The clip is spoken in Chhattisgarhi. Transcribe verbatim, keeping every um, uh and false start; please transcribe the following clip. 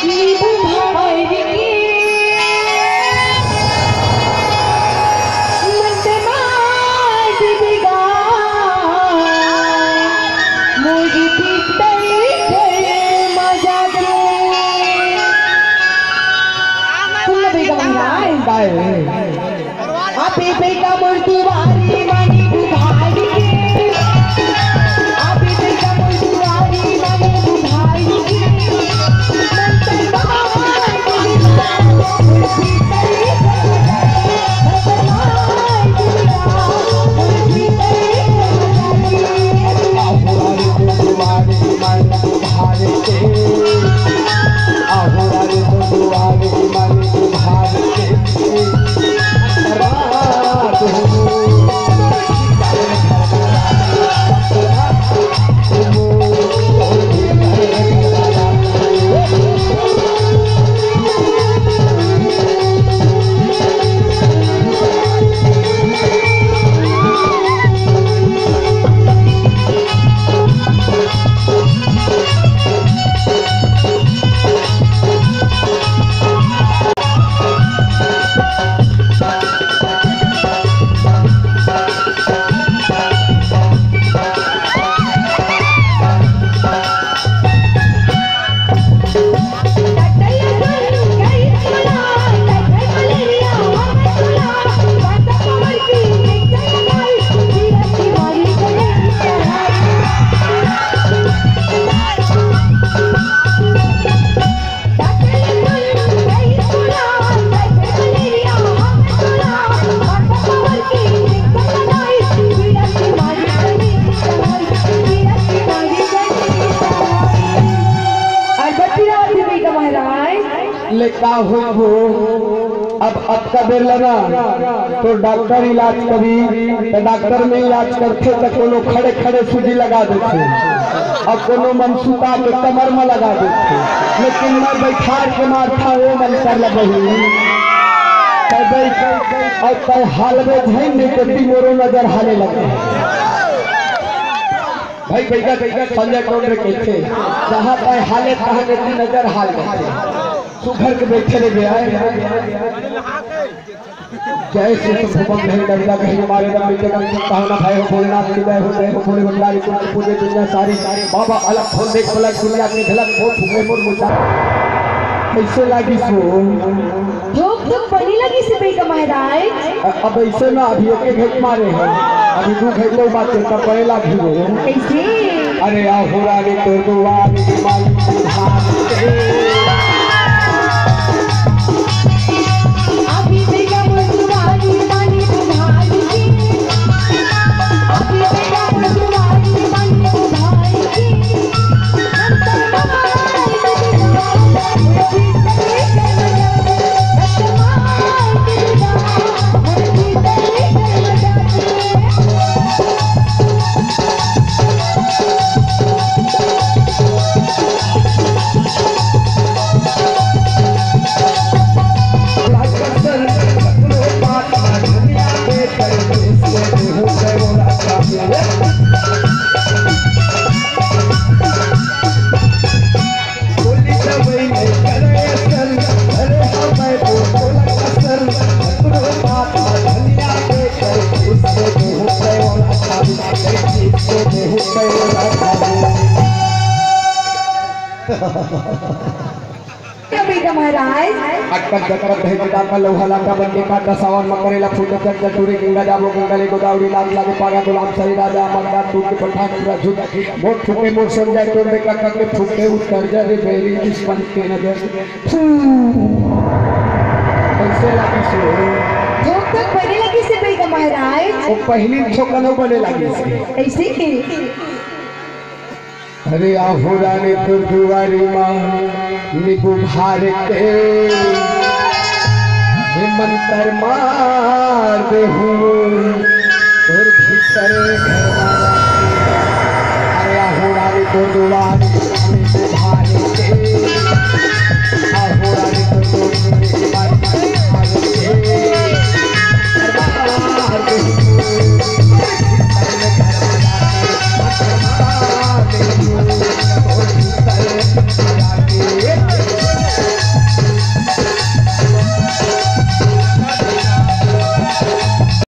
नींबू भाई के मन मार दीदी गा, मोर भीतर घर मा जाके। सुन ना बेटा, गाए। अभी बेटा मोर दुआरी मानी बुहारी के, अभी बेटा मोर दुआरी मानी बुहारी के। अरे बतिया दे बेटा महाराज। ले का होई हो? अब, अब का बेर लगा तो डॉक्टर इलाज करी, तो डॉक्टर में इलाज करथे तो कोनो खड़े खड़े सूजी लगा देथे, अब कोनो मन सुता के कमर में लगा देथे, लेकिन मैं बैठार के मारथा वो मंतर लगही। तै बैठ, अब तै हालबे झन नहीं तो मोरो नजर हाले लगे। भाई, बैठा, बैठा, संजय कौन रे कहथे, जहाँ तय हाले, तहाँ के ती नजर हाल जाथे। सुघर के बैठे रे बे आए। जय श्री शंभु बम धरी डगडग हरि हमारे दम मिटे दम चिंता होना भय हो भोलेनाथ की जय हो, जय हो भोले भंडारी कुल पूजे दुनिया सारी। बाबा अलग खोल देख पलक दुनिया की झलक मोर फुके मोर मुचा। कैसे लागी सो? धोक धोक बनी लगी से बेटा महाराज। अ-, अब ऐसे ना, अभी एक एक घंट मारे हैं, अभी दो घंटे बात है, तब बड़े लागी हो। कैसे? अरे आहो रानी तो दुआरी मालिक हाथ के। अभी बेटा मुझ दुआरी मालिक हाथ के। अभी बेटा मुझ दुआरी मालिक हाथ के। बेटा महाराज। अटकत जकरत है जटा का लोहा लाटा बन के काटा सावन में करेला फूट चट चटूरी गंगा जाबो गंगा ले गोदावरी लाल लागे पागा गुलाम सही राजा मर्दा टूट के पठान पूरा झूठ मोट फूटे मोर सम जाए तोर बेटा का के फूटे उतर जा रे बेरी दुश्मन के नजर। फू। कैसे लागी सो? धोक धोक बने लगी से बेटा महाराज। वो पहली ठोकनो बने लगी से। ऐसे ही। अरे आहो रानी तोर दुआरी माँ नींबू भार के हे मंतर मार दे हूँ तोर भीतर घर। अरे आहो रानी तोर दुआरी